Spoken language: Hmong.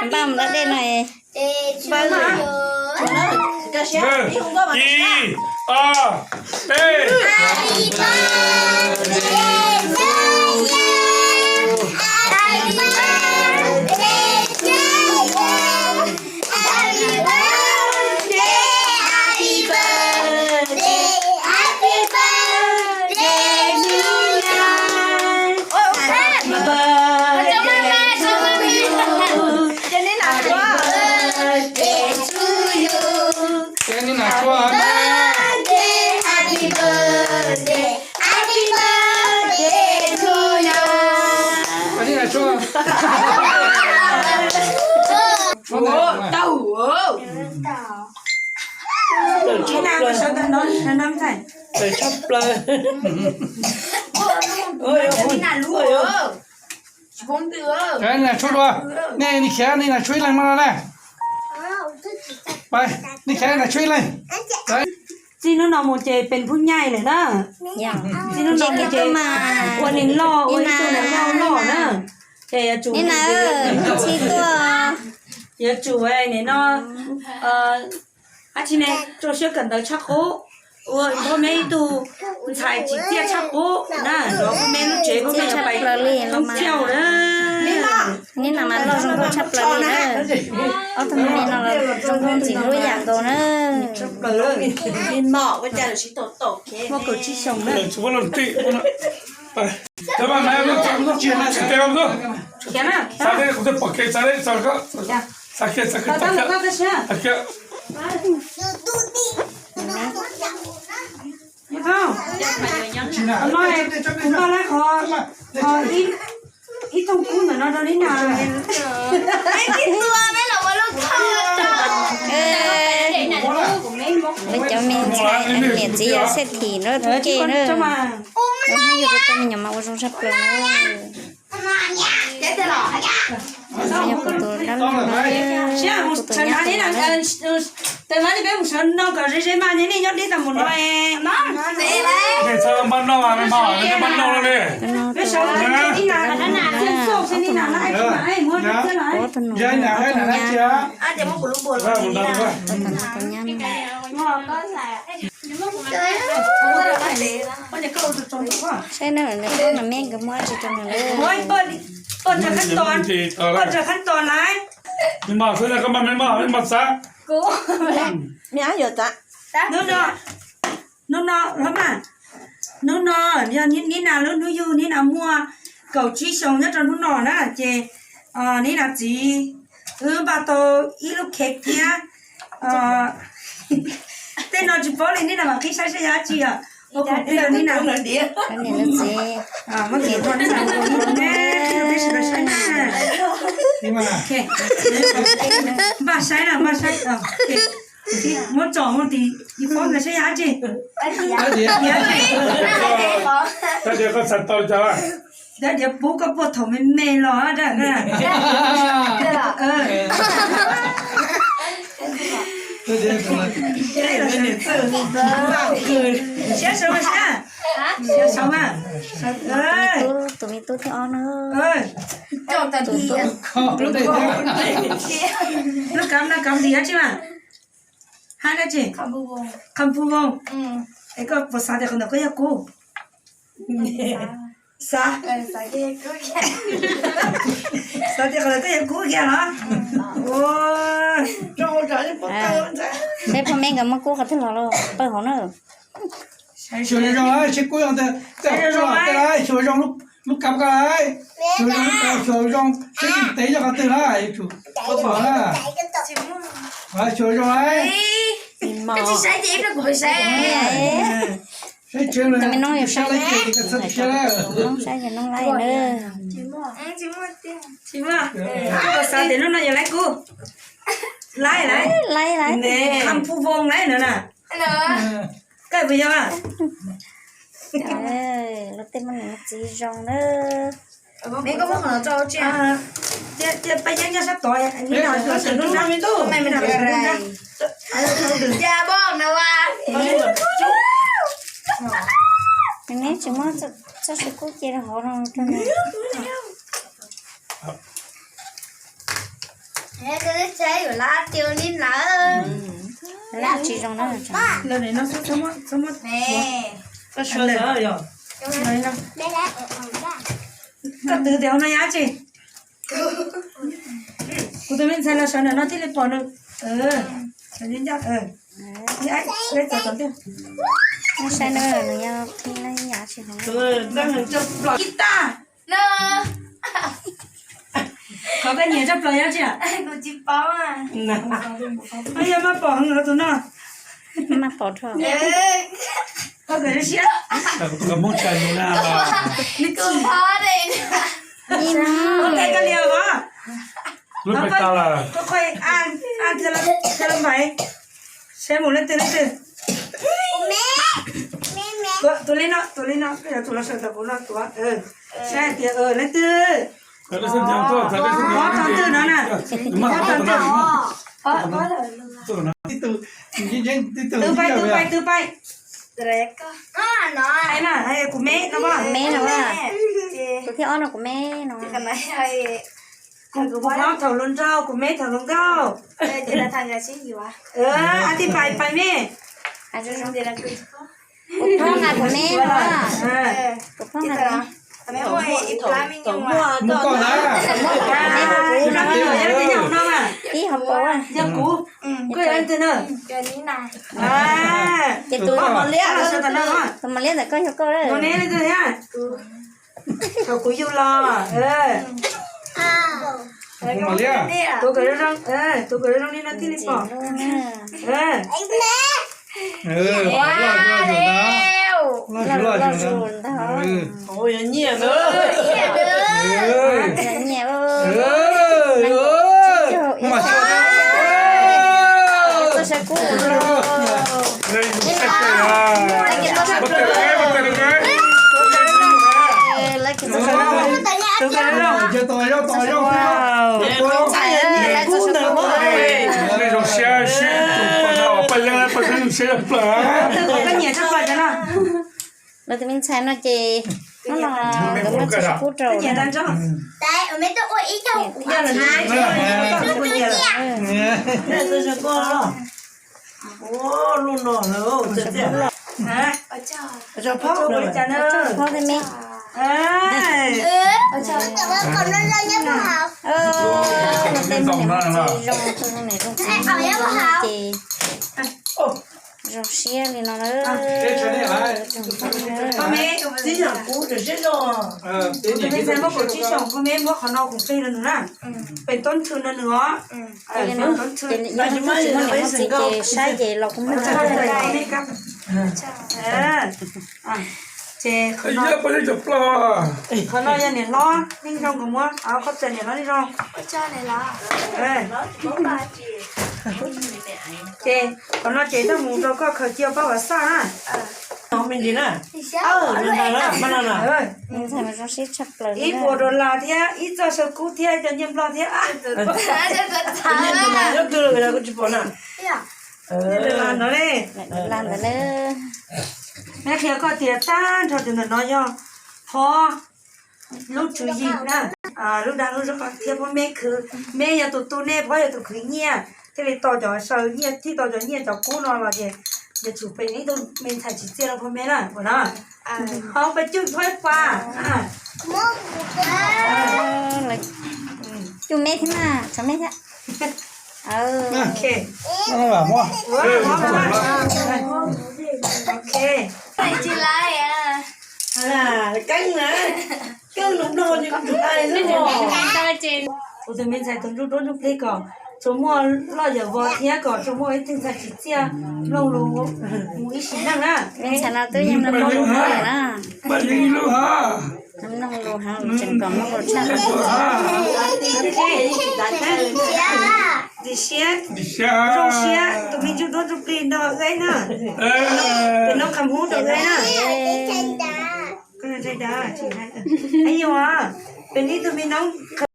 Npaj mus da dej no. Ib, ob, peb. Ces nej nam tshuaj na. Ces nej nam tshuaj. Tawm tshaj plaws. Nej nam tshuaj dua. Nej, nej khiav, nej nam tshuaj ib leeg no na. Nej khiav, nej nam tshuaj ib leeg. Txij hnub no mus ces peb phub nyaij lawm na. Txij hnub no mus ces ua neeg loj, ua ib tug neeg loj loj na. Ces yuav tsum, yuav tsum nim no, ab tsi ne, rau siab kawm ntawv tshaj qub, ua npauj meb ib tug ntxhais tsim txiaj txhaj qub na, nrog peb lub tsev peb yuav pais thoob tsiaj na. Neb no mas loj zoo nkauj tshaj plaws li na. Ob tug me me no los zoo nkauj ntxim hlub yam nkaus na. Muaj kaum tsib xyoos na. Ib tug kub ntawm no rau li na. Peb cov me ntxhais niam txiv yog xej thim nrog thib ke na. Yog rau tej me nyuam mas ua zoo tshaj plaws na. Yog kuv tus dab laug na, kuv tus nyab tus no na. Tawm mas li peb mus sawv no kom ze ze mas, nej nyob deb tau mus no. Peb sawv tus dab laug na, kuv tus nyab, kuv tus nyab, kuv tus nyab na. Saib na, nws me nkawd muab tsis rau nws lawm. Hnub no, hnub no, hnub no yog Nib Nas lub hnub yug, Nib Nas muaj kaum tsib xyoos nyob rau hnub no na, ces Nib Nas txiv wb npaj tau ib lub cake thiab. Tej no tsis paub li, Nib Nas mam qhib saib saib yog dab tsi os. Ua kuv qhib rau Nib Nas. Nib Nas, qhib rau peb sawv daws saib na. Npaj saib na, npaj saib. Muab tsom mus tim yus paub ntawd saib yog dab tsi. Dab tsi koj txhais tau cas? Dab tsi pub koj puag thaum me me los. Siab sawv mas, siab sawv mas. Tus me tub thib ob na. Lub kav no kav ntim dab tsi mas? Hab dab tsi? Qhov nphu voos. Es koj puas xav tias qhov ntawd koj yog kub? Xav, xav tias qhov ntawd koj yog kub kiag los? Saib phaj me nkawd muab kub qhov twg los, pawg hauv na. Xyuas zoo zoo, seb kub zoo, tej kub los tej lawm, xyuas zoo lub kav ko lawm, xyuas zoo lub kav, xyuas zoo seb ntev nyob qhov twg lawm, yuav tsum xyuas zoo. Saib tsev, tus me noob yuav saib, saib yog noob laib na. Tsis muaj, koj xav tias hnub no yog laib kub? Laib, laib, laib, laib. Qhov nphu voos laib ntawd na. Koj puas yog? Luag tej muaj niam muaj txiv zoo na. Paj Yeeb nyob sab tod, Nib Nas sawv nruab nrab. Neb tsis muab txoj saw kub cia rau hauv no rau nws. Lab tsis zoo na. Koj twv tias hauv no yog dab tsi? Kuv tus me ntxhais los sawv ntawm no thiaj li pom nws. Sawv ncaj ncaj. Saib nws, nws yog qhib na yam tsis hov. Ib tag. Qhov koj nyiam tshaj plaws yog dab tsi? Yog maj pom heev los tus no. Maj pom dhau. Koj kawm siab. Nws chim. Ua teb koj liam os. Koj qhia, qhia los npais. Saib mus leej twg leej twg. Tus li no, tus li no, koj yuav tus los sawv ntawm kuv no tuav. Saib hais tias leej twg. Ob tog twg no na. Ob tog twg. Twb pais, twb pais, twb pais. Hais mas, hais kuv me no. Kuv me no. Tus thib ob no kuv me no. Kuv, kuv phob thaum hluas nraug, kuv me thaum hluas nkauj. Ab, tij pais, pais me. Kuv phob nqa kuv me no. Kuv phob nqa kuv me. Mus koj na. Ib hauv paus. Yog kuv, koj yog leej twg na? Ces tus, tus mos liab ntawm koj yog koj. Thaum kuv yug los. Tus kawm zoo, tus kawm zoo li no thiaj li pom. Loj zuj zus ntag. Nyiam. Txoj saw kub. Nej zoo siab sib tus poj nrauj, poj nrauj zoo siab tshaj plaws. Lawv tus me ntxhais no ces hnub no nkawd muab txoj saw kub rau. Lub no lawm. Phob thiab me. Tej me niam txiv zoo, tus me zoo txiv ces zoo siab li no na. Peb tsis muaj niam muaj txiv ces saib ces los kuv muag. Ces qhov no yog niam hlob, nej zoo nkauj muab qhov txawm niam hlob nej zoo. Ces qhov no ces tau mus rau koj khaws cia pab vas xaj na. Ib puas dollar thiab ib txoj saw kub thiab cov nyiaj nplog thiab. Nyiaj dollar ntawd ne. Nyiaj dollar ntawd ne. Neb qhia koj tias tag nrho tus ntawm no yog qhov lub tswv yim na, lub dag lub zog thiab phob me khwv, me yog tus tu nej, phob yog tus khwv nyiaj, thiaj li tau cov saw nyiaj, thiaj tau cov nyiaj cov kub no los ces yuav tsum pem ib tug me ntxhais tsim txiaj rau phob me na, ua no. Hauv pes cug phob pa. Cug me thiab mas, tsov me thiab. Kuv tus me ntxhais tus ntsuj duab ntsuj plig kom tsuas muaj loj yawm vos thiab kom tsuas muaj ib tug ntxhais tsim txiaj mloog lus mus ib sim neej na. Me ntxhais no twb yog mloog lus na. Mloog lus heev tseem kom mloog lus tshaj. Dim siab, zoo siab, tus me ntsuj duab ntsuj plig nrog wb na. Pem no qhov hub nrog wb na. Pem ib tug me noob